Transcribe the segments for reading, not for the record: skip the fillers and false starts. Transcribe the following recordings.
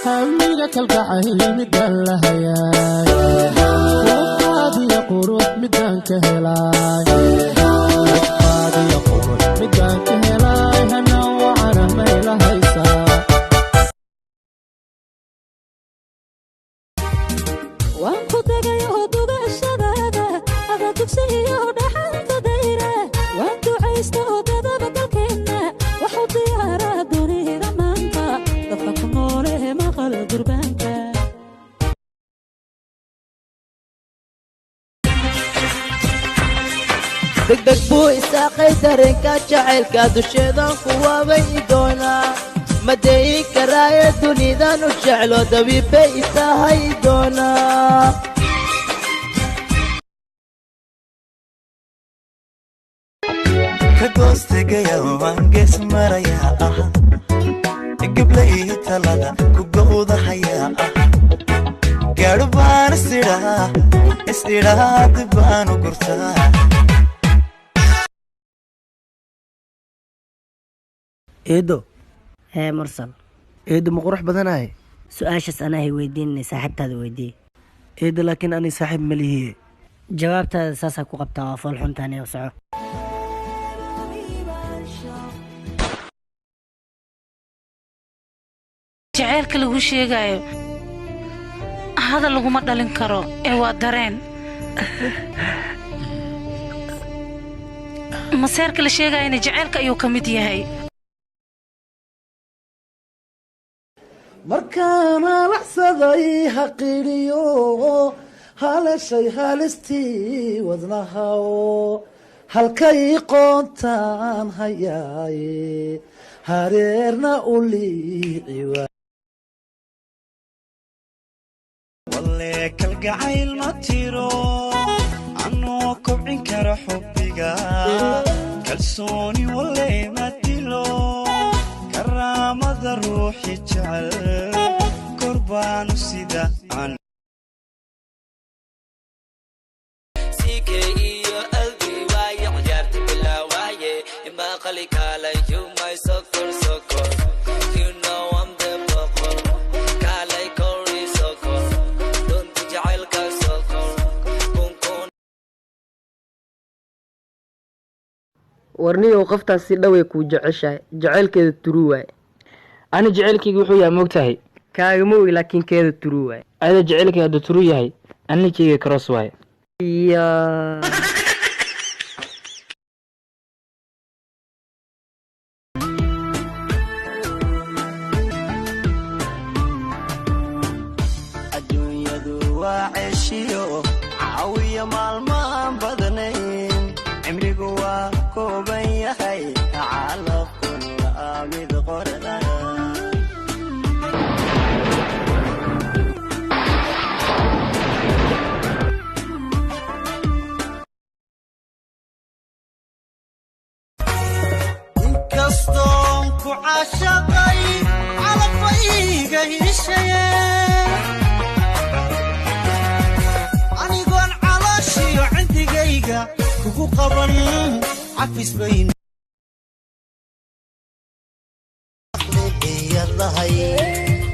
Hamiga kalgacayl midaan la hayaay, muuqaadiyo qurux midaan ka helaay, muuqaadiyo qurux midaan ka helaay, hana wacana mayla haysaa. Waan ku degay oo dugashadaada ada dugsiyo dhaxanta dayra. Waan ducaysta oo dadaba dalkeenna waxu diyaaraa dunida maanta dadka ku noole maqal durbaanka. Degdeg buu isaaqay dareenka jacaylka, dusheedan kuwaabay i doonaa, ma deyin karaaye dunidan u jeclo, dabiibbay itahay i doonaa. Ka goostegaya waan gees marayaa ah, gablay talada ku gowdahayaa ah, gaadho baan isidhaa isidhaa dib baan u gurtaa. Eedo. Hee, Mursal. Eedo, ma qurux badanahay? Su-aashaas anaahay weydiinanay, saaxiibtaada weydii. Eedo, laakiin ani saaxiib ma lihiye. Jawaabtaada saasaa ku qabtaa, waa fool xuntaaniyo, soco. Jaceylka lagu sheegaayo hadal laguma dhalin karo ee waa dareen. Maseerka la sheegayana jaceylka ayuu ka mid yahay. Markaan halaxsaday haqidhiyo haleshay halistii wadnahaw, halkay qoontaan hayaaye hareerna u liici. Walle kalgacayl ma tiro anoo kobcin kara xubbiga, kalsooni walle ma dilo, karaamada ruuxi jecel kor baanu sida aan. CK iyo LB waaye, ciyaarta bilaawaye, imaqali kaalay, you my sokor sokor, you know I'm the boqor, kaalay kori sokor, doonta jacaylka sokor kunkun. Warniyow, qoftaas si dhaway kuu jeceshahay, jacaylkeeda true waay. Ani jaceylkayga wuxuu yahay, moogtahay? Kaagama ogi, laakiin keeda true waay. Ayada jaceylkayga hadduu true yahay, aninkayga cross waay. Iya. Adduunyadu waa ceshiyo caawiya maalmahan badnayn, cimrigu waa kooban yahay, calafkuna waa mid qoran. Inkastoon ku caashaqay calafayga heshaye, anigoon calooshiyo cindigayga kugu qaban cafis bayn. Miyad lahay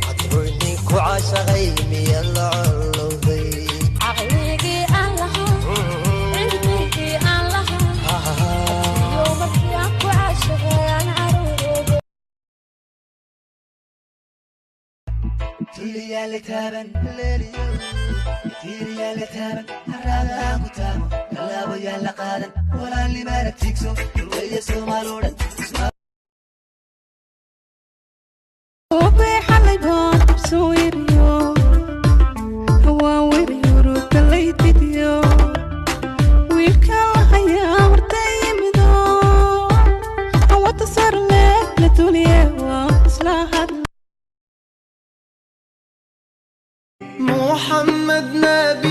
cadruynin ku caashaqay, miyad la colowday? Caqligii aan lahaa, cilmigii aan lahaa iyo markii aan ku caashaqay aan caruuroobe. Tulliyaala taaban leeliyo, tiiriyaala taaban, haraadaa ku taabo, tallaabo yaala qaadan, walaalnimaana tigso, weeye Soomaaloo dhan. Xalay baan dibsoo yiriyo hawaan weryurudalaydidyo, wiilkaan la hayaa horta yimido, hawada sarle la duliye, waa isla had. محمد نبي.